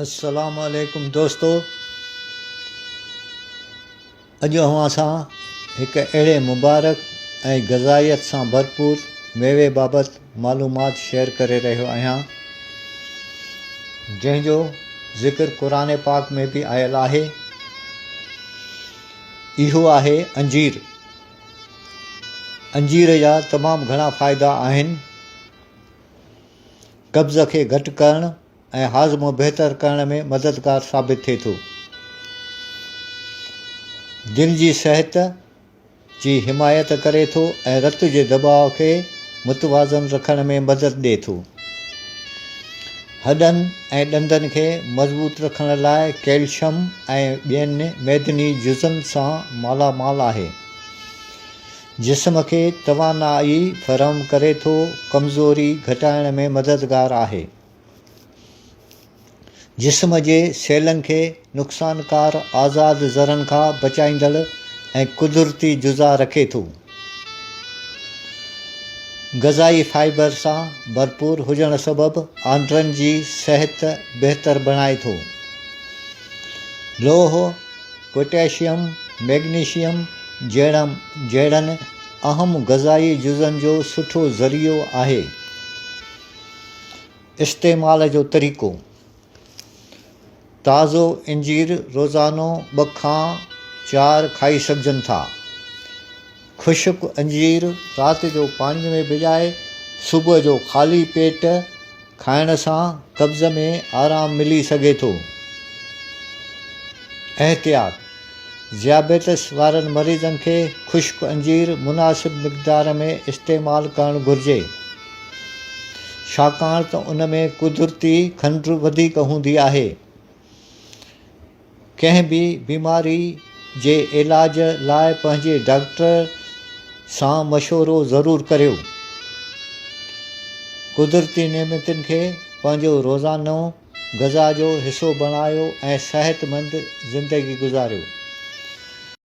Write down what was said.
السلام عليڪم دوستو اڄ اوهان سان هڪ اهڙي مبارڪ ۽ غذائيت سان ڀرپور ميوي بابت معلومات شيئر ڪري رهيو آهيان جنهن جو ذڪر قرآن پاڪ ۾ به آيل آهي اهو آهي انجير انجير جا تمام گهڻا فائدا آهن قبض کي گهٽ ڪرڻ ۽ هاضمو بهتر ڪرڻ ۾ مددگار ثابت ٿئي ٿو. دل جي صحت جي حمايت ڪري ٿو ۽ رت جي دٻاء کي متوازن رکڻ ۾ مدد ڏئي ٿو. هڏن ۽ ڏندن کي مضبوط رکڻ لاء ڪيلشم ۽ ٻين معدني جزن سان مالا مال آهي. جسم کي توانائي فراهم ڪري ٿو، ڪمزوري گهٽائڻ ۾ مددگار آهي. جسم جي سيلن کي نقصانڪار آزاد ذرن کان بچائيندڙ ۽ قدرتي جزا رکي ٿو. غذائي فائبر سان ڀرپور هجڻ سبب آنڊرن جي صحت بهتر بڻائي ٿو. لوهه، پوٽيشيم، ميگنيشيم جهڙن اهم غذائي جزن جو سٺو ذريعو آهي. استعمال جو طريقو، تازو انجير روزانو ٻه کان چار کائي سگهجن ٿا. خشڪ انجير رات جو پاڻي ۾ ڀڄائي صبح جو خالي پيٽ کائڻ سان قبض ۾ آرام ملي سگهي ٿو. احتياط، ذيابيطس وارن مريضن کي خشڪ انجير مناسب مقدار ۾ استعمال ڪرڻ گهرجي، ڇاڪاڻ ته ان ۾ قدرتي کنڊ وڌيڪ هوندي آهي. ڪنهن به بيماري جي علاج لاء پنهنجي ڊاڪٽر سان مشورو ضرور ڪريو. قدرتي نعمتن کي پنهنجو روزانو غذا جو حصو بڻايو ۽ صحتمند زندگي گذاريو.